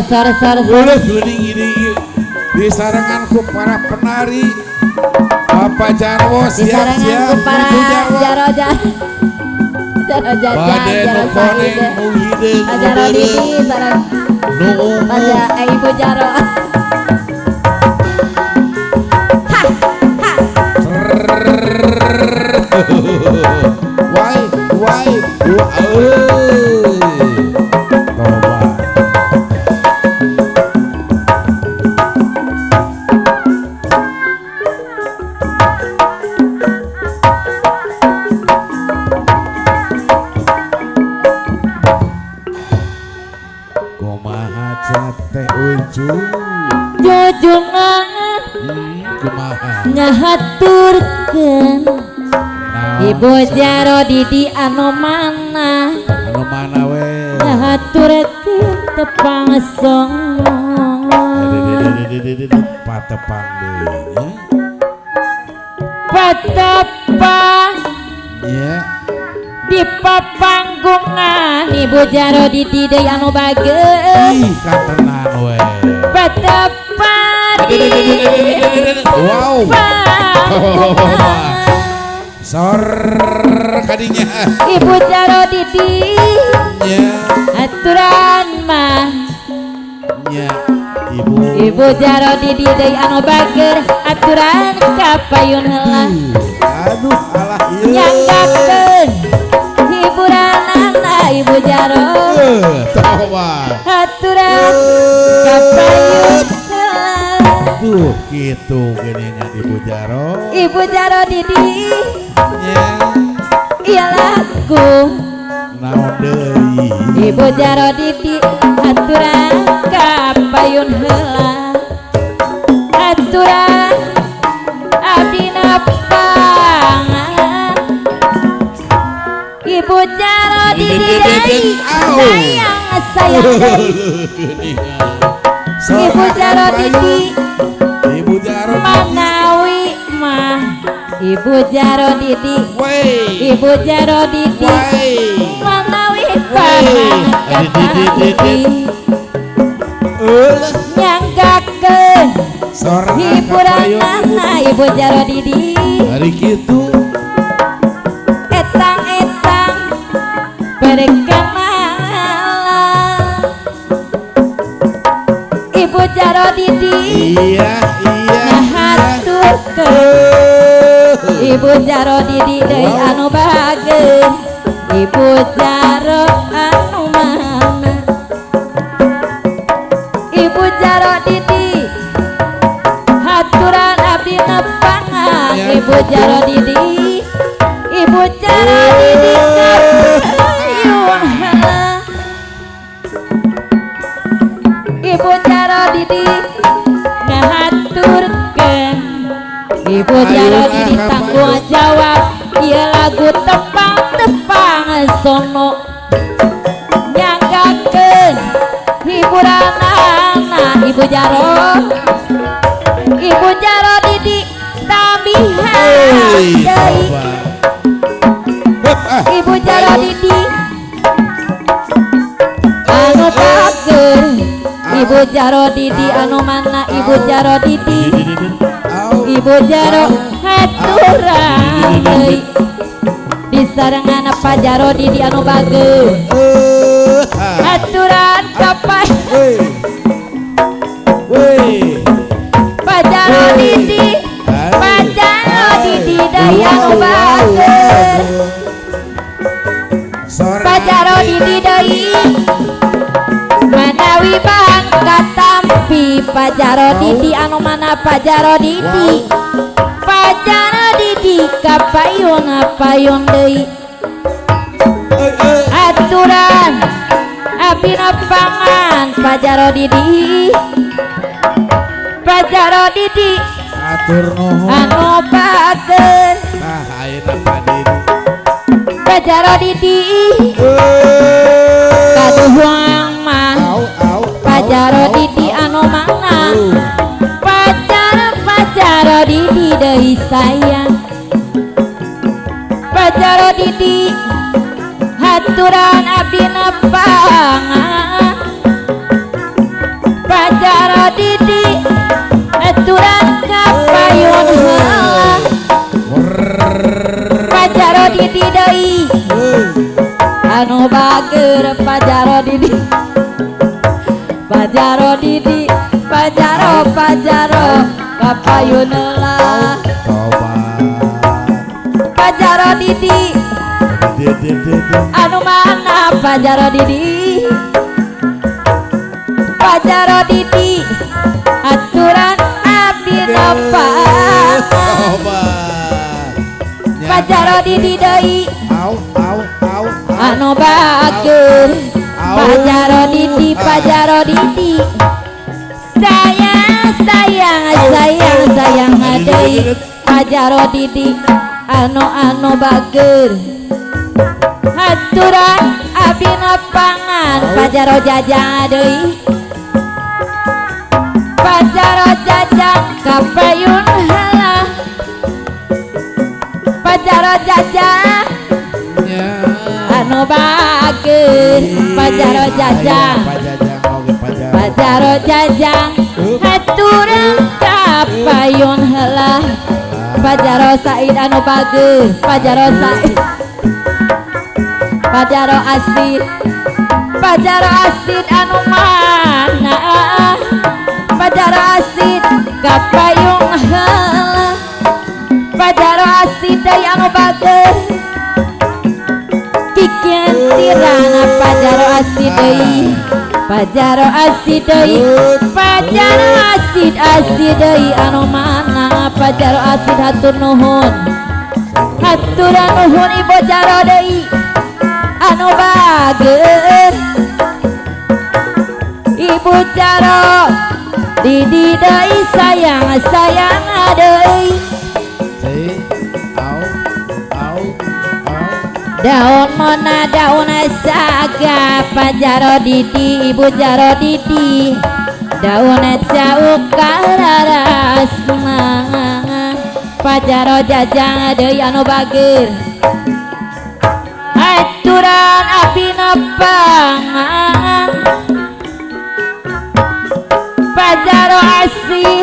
sor sor sor. Ulah geuning ini disarengan ku para penari. Bapak Jarwo Disarengan siap-siap. ku para Ibu Jarwo. Jaro jaro. Jaro jajan Bade jaro nu koneng said. nu hideung nu Jaro beureum Didi sareng nu ungu. Pada Ibu Jaro. Ha ha. Wai wai wai. Toba. Kumaha cenah teh Ucu? Jujungan Kumaha? Ngahaturkeun Naon? Ibu Jaro Didi anu mana? Anu mana we? Ngahaturkeun tepang songo. Patepang deui nya. Patepang Nya. di papanggungan Ibu Jaro Didi deui anu bageun. Ih, katenan we. Patepang di Wow. panggungan Sor kadinya. Ibu Jaro Didi Nya. aturan mah Nya. Ibu. Ibu Jaro Didi deui anu bager aturan kapayun heula. Aduh alah ieu. Nyanggakeun hiburanana Ibu Jaro Toba. aturan kapayun heula. Tuh kitu geuningan Ibu Jaro. Ibu Jaro Didi Nya. ieu lagu Naon deui? Ibu Jaro Didi aturan kapayun heula aturan abdi napangan Ibu Jaro Didi deui sayang sayang deui Ibu Jaro Didi Ibu Jaro manawi mah Ibu Jaro Didi Wey. Ibu Jaro Didi Wey. manawi pangan katampi Eueuh. nyanggakeun Sor hiburanana Ibu Jaro Didi Hari kitu etang-etang berkenalan Ibu Jaro Didi Iya iya. ngahaturkeun Ibu Jaro Didi deui anu bageun Ibu Jaro anu mana Ibu Jaro Didi haturan abdi nepangan Ibu Jaro Didi Ibu Jaro Didi kapayun heula Ibu Jaro Didi ngahaturkeun Ibu Jaro Didi tanggung jawab ieu lagu tepang-tepang sono nyanggakeun hiburanana Ibu Jaro Ibu Jaro Didi tambihan deui Ibu Jaro Didi anu bager Ibu Jaro Didi anu mana Ibu Jaro Didi Ibu Jaro haturan deui disarengan Pak Jaro Didi anu bager aturan kapan Pak Jaro Didi Pak Jaro Didi deui anu bager Pak Jaro Didi deui manawi bang katampi Pak Jaro Didi anu mana Pak Jaro Didi Pak Jaro Didi kapayun payun deui aturan abdi nepangan Pak Jaro Didi Pak Jaro Didi Atur nuhun. anu bager Tah ayeuna Pak Didi. Pak Jaro Didi kaduhuang mah Au au. Pak Jaro Didi anu mana Pacar Pak Jaro Didi deui sayang Pak Jaro Didi haturan abdi nepangan Pajaro Didi aturan kapayun heula Pajaro Didi deui anu bager Pajaro Didi Pajaro Didi Pajaro Pajaro kapayun heula Pajaro Didi anu mana Pajaro Didi Pajaro Didi aturan abdi nepangan Pajaro Didi deui anu bager Pajaro Didi Pajaro Didi sayang sayang sayang sayang deui Pajaro Didi anu anu bager aturan abdi nepangan Pajaro Jajang deui Pajaro Jajang kapayun heula Pajaro Jajang anu bager Pajaro Jajang Pajaro Jajang aturan kapayun heula Pajaro Said anu bager Pajaro Said Pajaro Asid Pajaro Asid anu mana Pajaro Asid kapayung heula Pajaro Asid deui anu bager kikian tirana Pajaro Asid deui Pajaro Asid deui Pajaro Asid Asid deui anu mana Pajaro Asid hatur nuhun hatur nuhun Ibu Jaro deui anu bager Ibu Jaro Didi deui sayang sayang deui daun mona daun saga Pajaro Didi Ibu Jaro Didi daun jauh kararasna Pajaro Jajang deui anu bager aturan abdi nepangan Pajaro Asid